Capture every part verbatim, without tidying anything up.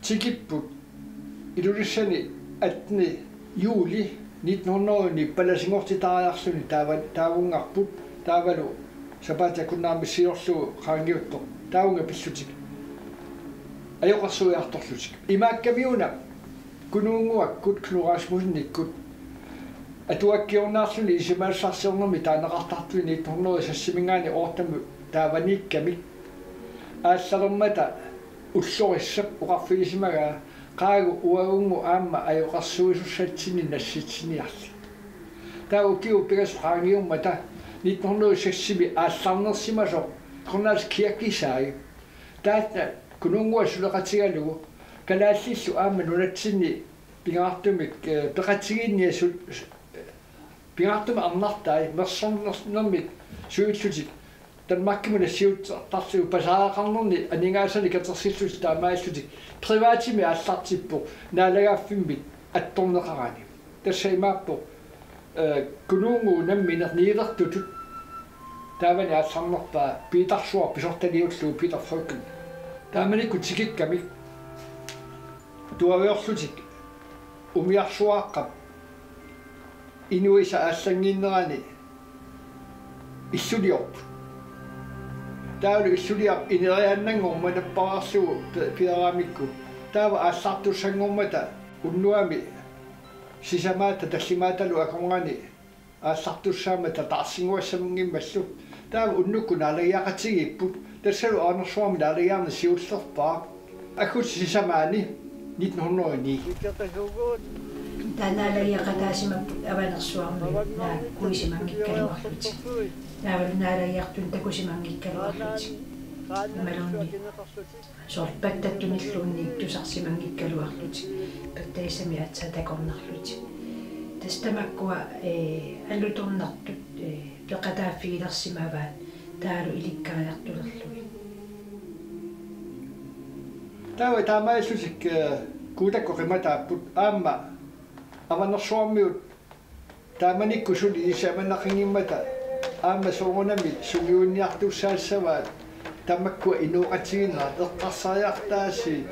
Tikipput Ilulissani attende juli nitten hundrede ni palasinngortitariarluni taava-, taavunngarput, taavalu sapaatip akunneramissiorlugu qaangiuttoq taavunga pillutik ajoqersuiartorlutik. Imaakkamiuna Kunuunnguakkut Knud Rasmussenikkut atuakkiorniarluni ilisimasassarsiornermi taaneqartartuni nitten hundrede seksiminngaanniit ottemut taavaniikkamik aallalermata ullorissap oqarfigisimagaa: Qaagu uagunnguup aamma ajoqersuisussatsinnik nassitsiniarli. Taava ukiut pingasut qaangiummata nitten hundrede seksimi aallarnersimasoq Grønlands Kirkesaag, taanna Kunuunnguaq suleqatigalugu kalaallillu aamma nunatsinni pingaartumik, eh, peqatigiinniasut, pingaartumik arnartai mersornermik suillutik Danmarkimut nassiuttarlutik pasaaqarnerni aningaasanik katersillutik taamaalillutik privatimik aallartippoq naalagaaffimmit attorneqarani. Tassa imaappoq, eh, Kunuunnguup nammineq niilertutut taavani aallarnerpaaq Piitarsuaq pisortaliullugu Peter Freuchen. Taamanikkut tikikkamik tuaviorlutik umiarsuaaqqap inuisa aallannginnerani illuliorput. Taavalu illuliaq ineriaannanngormat napparaarlugu pe-, piaramikku. Taava aallartussanngormata unnuami sisamaata tallimaatalu akornanni aallartussaammata taarsinnguassamanngimmallu. Taava unnukkut naalagiaqatigiipput, tassalu Avanersuarmi naalagiarneq siullerpaaq. Aggusti sisamaanni nitten hundrede ni. Taava naalagiaqataasimapput Avanersuarmi naakkuisimanngikkaluarlutik. Taavalu naalagiartunik takusimanngikkaluarlutik. Imaluunniit soorlu pattattunilluunniit tusarsimanngikkaluarlutik, pattagissamik aatsaat takornarlutik. Tassa tamakkua, eh, alutornartut, eh, peqataaffigilersimavaat taavalu ilikkariartulerlugit. Taava taamaalillutik, eh, Kuutakkut qimataapput aamma Avanersuarmiut taamanikkut suli ilisimaneqanngimmata aamma soorunami sungiunniartussaassavaat tamakkua inooqatigiinnerat eqqarsariartaasiit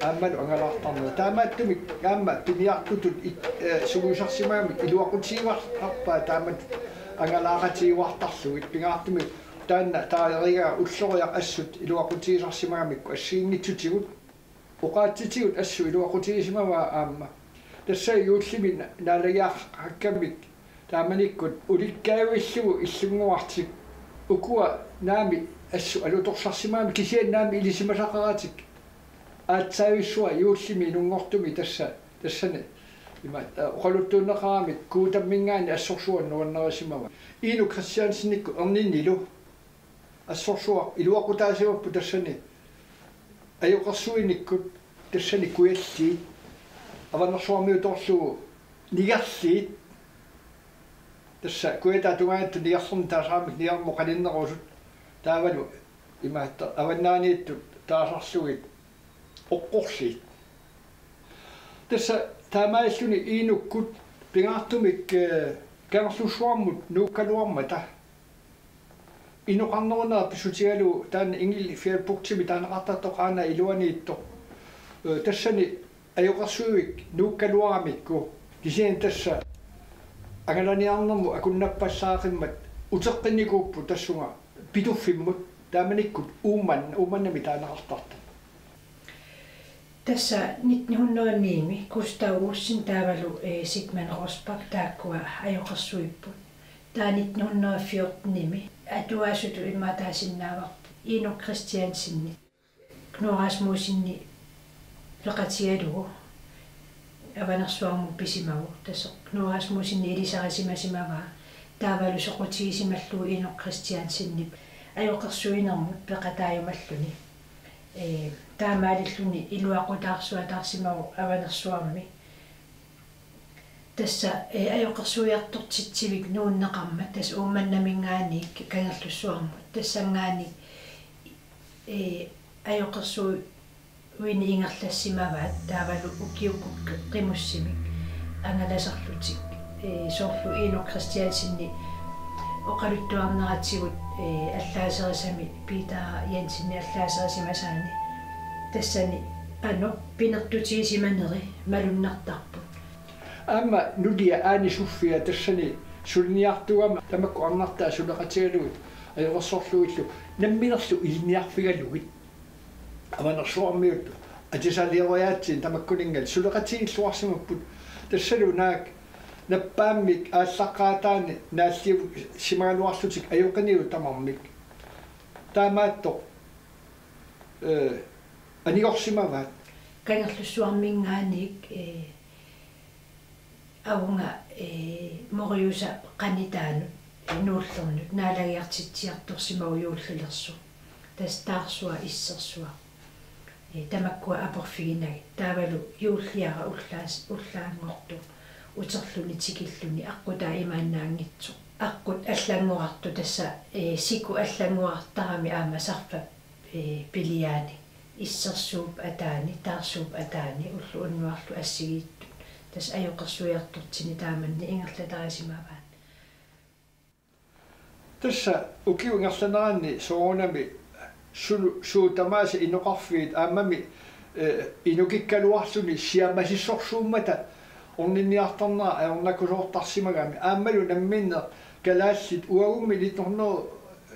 aammalu angalaartarnerat. Taamaattumik aamma piniartutut ik-, eh, sungiusarsimagamik iluaqutigivarpaa taamatut angalaaqatigiuartarlugit pingaartumik taanna taarigaa ulloriaq assut iluaqutigisarsimagamikku assigiinngitsutigut. Oqaatsitigut assut iluaqutigisimavaa aamma. Tassa juullimi na-, naalagiaqakkamik taamanikkut ulikkaavillugu illunnguartik ukua naamik assut alutorsarsimagamik kisianni naamik ilisimasaqaratik aatsaavissuaq juullimi inunngortumi tassa, tassani ima, eh, oqaluttuunneqaramik Kuutamminngaanniit assorsuaq nuannarisimavaa. Inuk Kristiansenikkut erninilu assorsuaq iluaqutaasimapput tassani ajoqersuinikkut tassani kujalliit Avanersuarmiutoorlugu nigerliit. Tassa kujataa tungaanut nigerlernut taasarmata nigermut qaninnerusut taavalu imaattoq avannaaniittut taasarlugit oqqorliit. Tassa taamaalilluni Inukkut pingaartumik, eh, Kangerlussuarmut nuukkaluarmata inoqarnerunera pissutigalugu taanna Ingelfjordbugtimi taaneqartartoq Qaanaaq iluaniittoq. Eh, tassani ajoqersuivik nuukkaluaramikku kisianni tassa angalaniarnermut akunnappallaaqimmat uteqqinnikuupput tassunga Pituffimmut taamanikkut Uummannaq, Uummannami taaneqartartoq. Tassa nitten hundrede ni-mi Gustav Olsen taavalu, eh, Sigmand Rosbach taakkua ajoqersuipput. Taava nitten hundrede fjorten-imi atuasutut immaqa taasinnaavarput Inuk Kristiansenip Knud Rasmussenip peqatigalugu Avanersuarmut pisimavoq. Tassa Knud Rasmussenip ilisarisimasimavaa taavalu soqutigisimallugu Inuk Kristiansenip ajoqersuinermut peqataajumalluni. Ee, taamaalilluni iluaqutaarsuataarsimavoq Avanersuarmi. Tassa, ee, ajoqersuiartortitsivik nuunneqarmat, tassa Uummannaminngaanniit Kangerlussuarmut. Tassanngaanniit, ee, ajoqersuineq ingerlassimavaat taavalu ukiukkut qimussimik angalasarlutik, ee, soorlu Inuk Kristiansenip oqaluttuarneratigut, ee, allaaserisami Peter Jensenip allaaserisimasaani tassani Ano, pinertutigisimaneri malunnartarput. Aamma nulia Aani Sofia tassani suliniartuugama tamakku arnartaat suleqatigalugit ajoqersorlugillu namminerlu ilinniarfigalugit. Avanersuarmiut atisalioriaatsiin tamakkuninnga suleqatigiilluarsimapput, tassalu naak nappaammik aallaqqaataani naalliusimagaluarlutik ajoqiniut tamarmik. Taamaattoq, ee, anigorsimavaat. Kangerlussuarminngaanniit, ee, avunga, ee, Moriusap qanitaanut, ee, nuullernut naalagiartitsiartorsimavoq juullilersoq. Tassa taarsuaq, issersuaq. Ee, tamakkua aporfiginagit. Taavalu juulliara ullaas-, ullaanngortoq uterluni tikilluni aqqutaa imaannaanngitsoq. Aqqut allanngorartoq tassa, ee, siku allanngorartarami aamma sarfap, ee, piliaani. Issersuup ataani, taarsuup ataani, ulloq unnuarlu assigiittut. Tassa ajoqersuiartortini taamanni ingerlatarisimavaat. Tassa ukiup ingerlaneranni soorunami sulu-, suut tamaasa inoqarfiit aammami, ee, inukikkaluarluni siammasissorsuummata orninniartarnera ajornakusoortarsimagami. Aammalu namminneq kalaallit uagummi nitten hundrede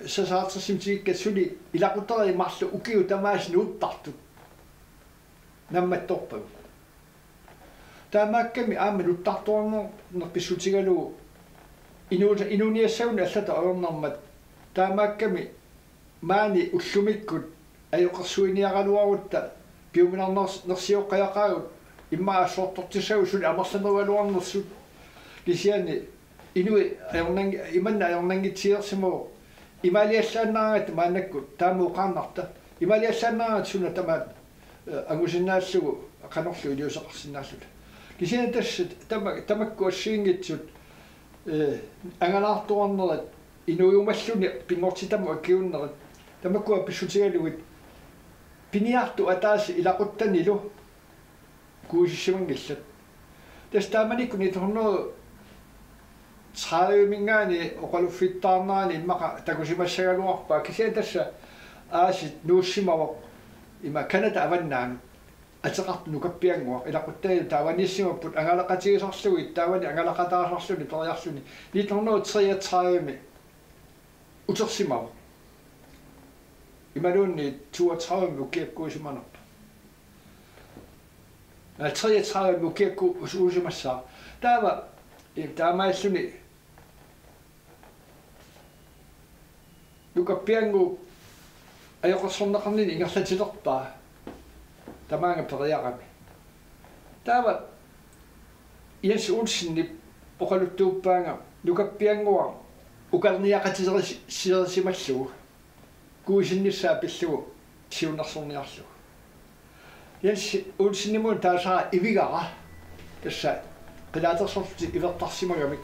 seksoghalvtredsimi tikikkatta suli ilaqutariit marluk ukiut tamaasa nuuttartut nammattorpagut. Taamaakkami aamma nuttartuarneq pissutigalugu inu-, inuuniassagunik allatut ajornermat, taamaakkami maani ullumikkut ajoqersuiniaraluarutta piuminarners-, nersioqqajaqaagut immaqa assortortissagut suli amerlanerugaluarnersut. Kisianni inuit ajornanng-, imanna ajornanngitsigilersimavoq imaaliallaannaraangatta maannakkut taama oqaannarta. Imaaliallaannaraangatta suna tamaat, ee, angusinnaallugu qanorlu iliuuseqarsinnaalluta. Kisianni tassa tama-, tamakku assigiinngitsut, ee, angalaartuarnerat inuujumalluni pinngortitamut akiuunnerat tamakkua pissutigalugit piniartut ataaseq ilaquttanilu kuisissimanngillat. Tassa taamanikkut nitten hundrede tredive-minngaanniit oqaluffittaarnerani immaqa takusimassagaluarpaa, kisianni tassa aasiit nuussimavoq ima Canada avannaanut ateqartoq Nukappiannguaq. Ilaquttanilu taavaniissimapput angalaqatigisarlugit, taavani angalaqataasarluni periarluni. Nitten hundrede treogtredive-mi utersimavoq. Imaluunniit toogtredive-mi ukiakkuusimanerpoq. Aa, treogtredive-mi ukiakkuusimassaaq. Taava, ee, taamaalilluni Nukappiannguup ajoqersorneqarnini ingerlatilerpaa tamaanga periarami. Taava Jens Olsenip oqaluttuuppaanga Nukappiannguaq ukarniaqatigilerisimallugu kuisinnissaa pillugu siunnersorniarlugu. Jens Olsenimut taasara ivigara, tassa qilaatersorlutik ivertarsimagamik.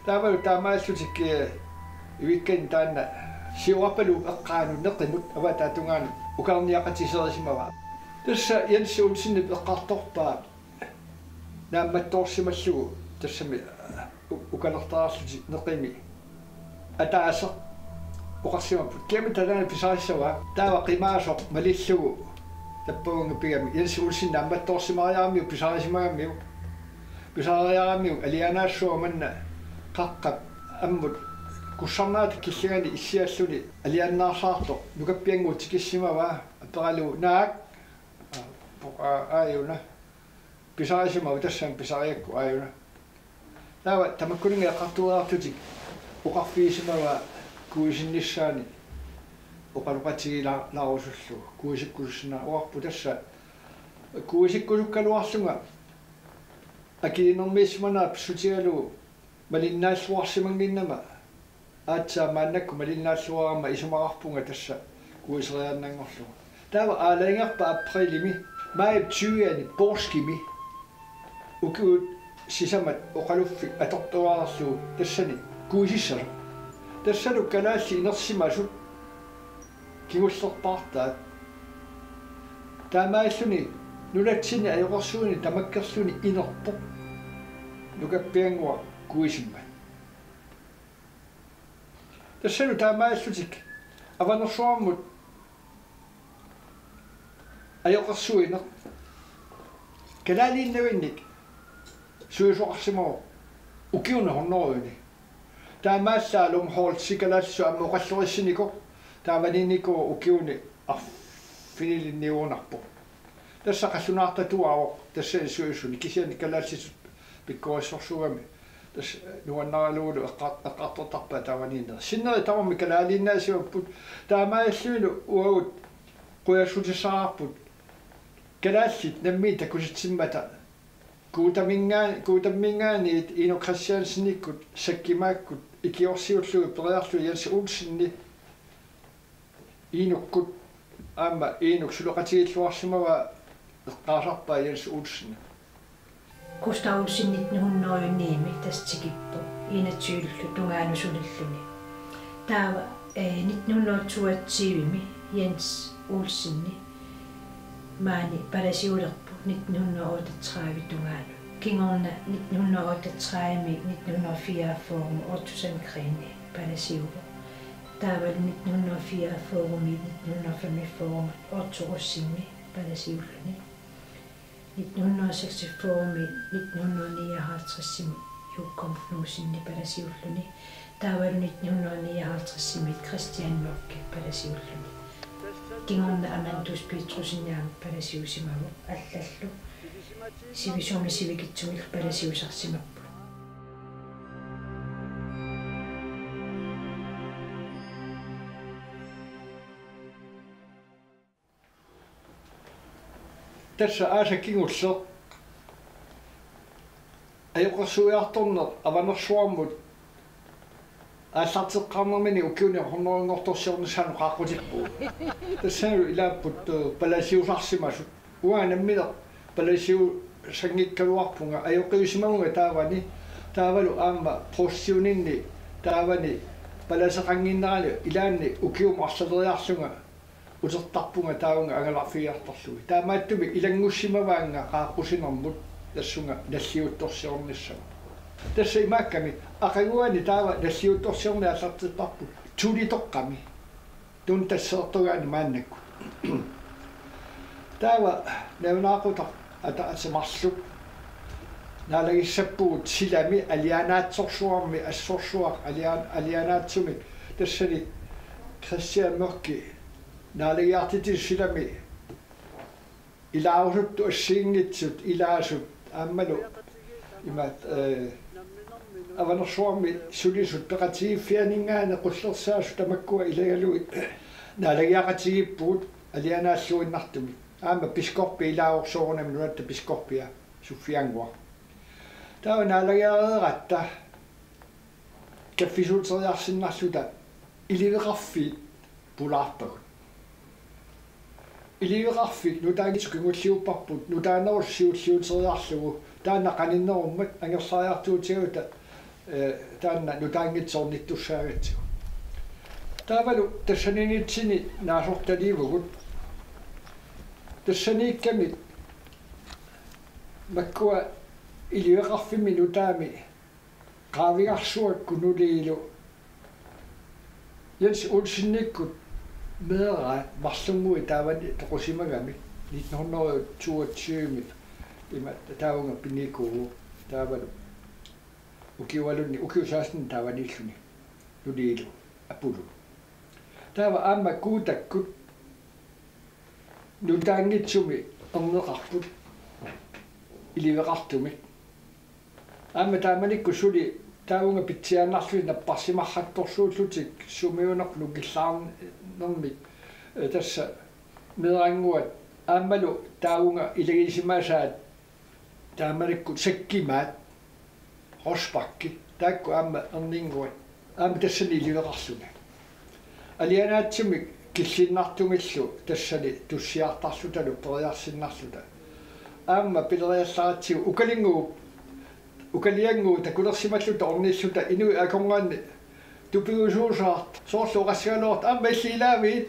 Taavalu taamaallutik, ee, ivikkani taanna Siorapaluk eqqaanut neqimut avataata tungaanut ukarniaqatigisimagaa. Tassa Jens Olsenip eqqartorpaa naammattoorsimallugu tassami, ee, u-, ukalertariarlutik neqimi ataaseq oqarsimapput: Kiami taanna pisarissava? Taava qimaasoq malillugu tappavunga pigami. Jens Olsen naammattoorsimariaramiuk pisarisimagamiuk. Pisariaramiuk alianaassuaq manna qaqqap ammut kussarnaata killingani issialluni alianaarsaartoq Nukappiannguup tikissimavaa aperalugu: Naak? Aa, aajuna. Pisarisimavoq, tassami pisariakku aajuna. Taava tamakkuninnga eqqartuiarlutik oqarfigisimavaa kuisinnissaani oqaloqatigiilaarusullugu kuisikkusussinnaa-, oqarput tassa kuisikkusukkaluarlunga akiinermiissimanera pissutigalugu malinnaalluarsimannginnama aatsaat maannakkut malinnaalluarama isumaqarpunga tassa kuiseriaannanngorlugu. Taava aalajangerpaa aprilimi, maajip tyve-ani poorskimi ukiut sisamat oqaluffik atortuarlugu tassani kuisissasoq. Tassalu kalaallit inersimasut kingullerpaartaat. Taamaalilluni nunatsinni ajoqersuini tamakkerluni inerpoq Nukappiannguaq kuisimmat. Tassalu taamaallutik Avanersuarmut ajoqersuineq kalaaliinnavinnik suisoqarsimavoq ukiuni hunnorujuni. Taamaallaallu Holsti kalaallisut aamma oqallorissinikoq taavaniinnikuuvoq ukiuni arfinilinniugunarpoq. Tassa qallunaartatuaavoq tassa suisuni kisianni kalaallisut pikkorissorsuugami. Tassa nuannaralugulu eqqar-, eqqartortarpaat taavaniinneri. Sinneri tamarmik kalaaliinnaasimapput taamaalillunilu uagut qujassutissaqarput kalaallit nammineq takusitsimmata Guutamingaa-, Guutamminngaanniit Inuk Kristiansenikkut Sakkimaakkut ikiorsiullugit periarlugit Jens Olsenip Inukkut aamma Inuk suleqatigiilluarsimavaa eqqaasarpaa Jens Olsen. Gustav Olsen nitten hundrede og ni-mi tassa tikippoq enogtyve-llu tungaanut sulilluni. Taava, eh, nitten hundrede og toogtyve-mi Jens Olsen maani palasiulerpoq nitten hundrede og otteogtredive tungaanut. Kingorna nitten hundrede og otteogtredive-miit nitten hundrede og fireogfyrre-mi Otto Sandgreen palasiuvoq. Taavalu nitten hundrede og fireogfyrre-miit nitten hundrede og femogfyrre-mi Otto Rosing palasiulluni. Nitten hundrede og seksogfyrre-miit nitten hundrede og nioghalvtreds-imi Jokum Knudsen palasiulluni. Taavalu nitten hundrede og nioghalvtreds-imiit Christian Mørch palasiulluni. Kingorna Amandus Petrussenip aamma palasiusimavoq allallu. Sivisuumik sivikitsumillu palasiusarsimapput. Tassa aasaq kingulleq ajoqersuiartorneq Avanersuarmut aallarteqqaarnermini ukiuni hunnorujunngortorsiornissaanut qaaqqutippugut. Tassanilu ilaapput, eh, palasiusarsimasut. Uanga nammineq palasiusanngikkaluarpunga, ajoqiusimavunga taavani, taavalu aamma provstiuninni taavani palaseqannginnerani ilaanni ukiumut arlaleriarlunga utertarpunga taavunga angalarfigiartorlugit. Taamaattumik ilanngussimavaannga qaaqqusinermut tassunga nalliuttorsiornissaq. Tassa imaakkami aqaguani taava nalliuttorsiorneq aallartipparput Tulitoqqami. Tun tasseertugaani maannakkut. Taava nalunaaqutaq ataatsip marluk naalagissappugut silami alianaatsorsuarmi assorsuaq alian-, alianaatsumik tassani Christian Mørch naalagiartititut silami ilaarusuttut assigiinngitsut ilaasut aammalu imaat, eh, Avanersuarmi sulisut peqatigiiffianinngaanniit qullersaasut tamakkua ilagalugit naalagiaqatigiippugut alianaalluinnartumik. Aamma biskoppi ilaasoq soorunami nunatta biskoppia Suffiannguaq. Taava naalagiareeratta kaffisuuteriarsinnarluta iliveqarfiit pulaarpagut. Iliveqarfik nutaanngitsoq kingulliupparput nutaanerullu siulliuteriarlugu taanna qaninnerummat angerlariartuutigaluta, eh, taanna nutaanngitsoornittussaagatsigu. Taavalu tassaniinnitsinni naasortaliivugut. Tassaniikkamik makkua iliveqarfimmi nutaami Qaavigarsuakkut nuliilu Jens Olsenikkut meeraa marlunngui taavani toqusimagamik nitten hundrede toogtyve-mi ima taavunga pinikuuvoq taavalu ukiualunni ukiut seksten taavaniilluni nuliilu apulu. Taava aamma Guutakkut nutaanngitsumik erneqarput iliveqartumik. Aamma taamanikkut suli taavunga pitsiaannarlutik napparsimarrattorsuullutik sumiunerput nukillaarnermik, eh, tassa meerannguat aammalu taavunga ilagisimasaat taamanikkut Sakkimaat, Rosbach, taakku aamma erninnguat, aamma tassani iliveqarluni. Alianaatsumik killinnartumillu tassani tussiartarlutalu periarsinnarluta. Aamma pileriallaratsigu Ukalinnguup, Ukaliannguup takulersimalluta ornilluta inuit akornanni tupigusuusaat soorlu oqassagaluartoq aamma illit ilaavit.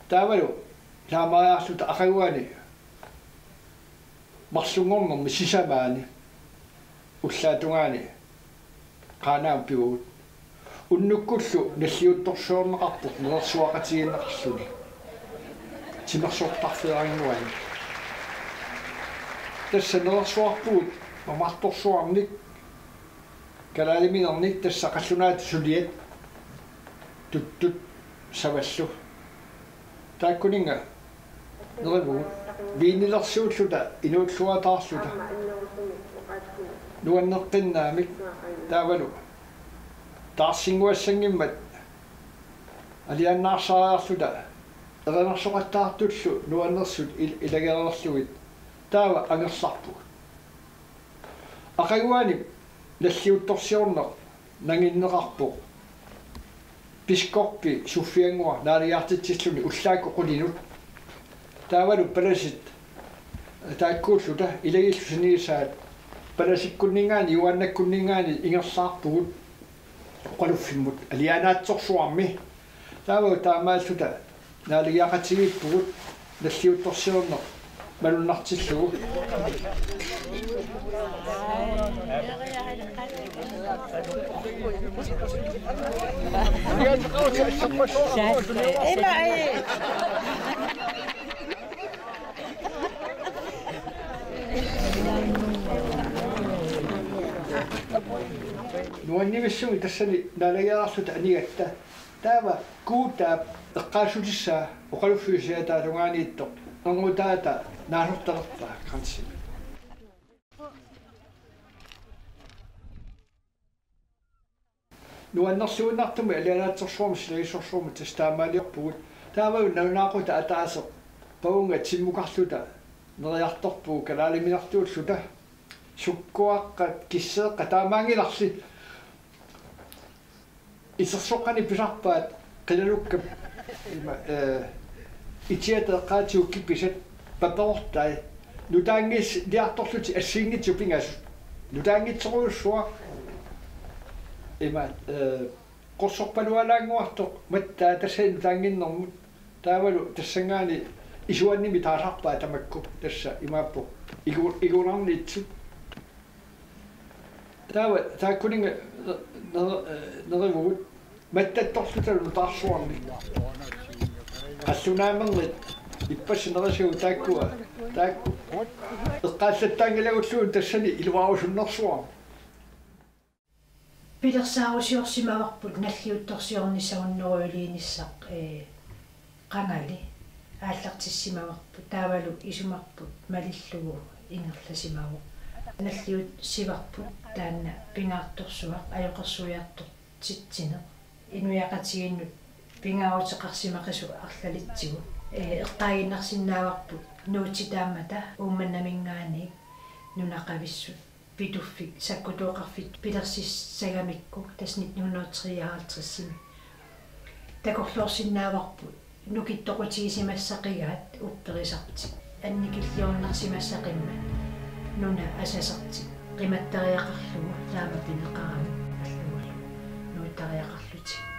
Taavalu taamaariarluta aqaguani marlunngornermi sisamaani ullaap tungaani Qaanaami pivugut. Unnukkullu nalliuttorsiorneqarpoq nerersuaqatigiinneqarluni timersortarfeerannguani. Tassa nerersuarpugut mamartorsuarnik, kalaaliminernik, tassa qallunaatut suliat, tuttut, savallu. Taakkuninnga nerivugut viinilersuulluta inuulluataarluta nuanneqqinnaamik, taavalu taarsinnguassanngimmat alianaarsaariarluta erinarsoqattaartullu nuannersut il-, ilagereerlugit taava angerlarpugut. Aqaguani nalliuttorsiorneq nanginneqarpoq biskoppi Sofiannguaq naaliartitsilluni ullaakkut qulinut. Taavalu palasit taakkuulluta ilagillu sinigisaat palasikkunninngaanniit Joannakkunninngaanniit ingerlaarpugut oqaluffimmut alianaatsorsuarmi. Taava taamaalluta naalagiaqatigiippugut nalliuttorsiorneq malunnartillugu. Nuannivissummik tassani naalagiarluta anigatta. Taava Guutaap eqqaassutissaa oqaluffiup siataa tungaaniittoq erngutaata naasortalerpaa Kranzimi. Nuannerluinnartumik alianaatsorsuarmut silagissorsuarmut tassa taamaaliorpugut. Taavalu nalunaaqutaq ataaseq pavunga timmukarluta neriartorpugut kalaaliminartuulluta. Sukkuaqqat, kisseeqqat taamaanngilarli. Isersoqqani pisarpaat qilalukkap ima, eh, itiata eqqaatigut kipisat paperortai. Nutaanngiliartorlutik assigiinngitsut pingasut. Nutaanngitsorujussuaq ima, eh, qorsorpalualaannguartoq mattaa tassani nutaannginnermut. Taavalu tassanngaanniit isuannimmi taasarpaat tamakku tassa imaappoq igu-, igunarniitsut. Taava taakkuninnga ne-, ne-, nerivugut mattattorluta nutaarsuarnik. Qallunaamernit ippassaq nerisagut taakkua, taakku eqqaallattaanngilagulluunniit tassani iluarusunnersuarmik. Pilersaarusiorsimavarput nalliuttorsiornissaq hunnorujuliinissaq, ee, qangali aallartissimavarput, taavalu isumarput malillugu ingerlasimavoq. Nalliussivarput taanna pingaartorsuaq ajoqersuiartortitsineq. Inuiaqatigiinnut pingaaruteqarsimaqisut arlalitsigut. Ee, eqqaaginnarsinnaavarput Nuutsip taammata Uummannaminngaanniit nunaqavissut Pituffik sakkutooqarfik pilersissagamikku tassa nitten hundrede og treoghalvtredsimi. Takorloorsinnaavarput nukittoqutigisimassaqigaatit upperisartik annikilliornarsimassaqimmat nuna asasartik qimattariaqarlugu taama pineqarami allungalu nuuttariaqarlutik.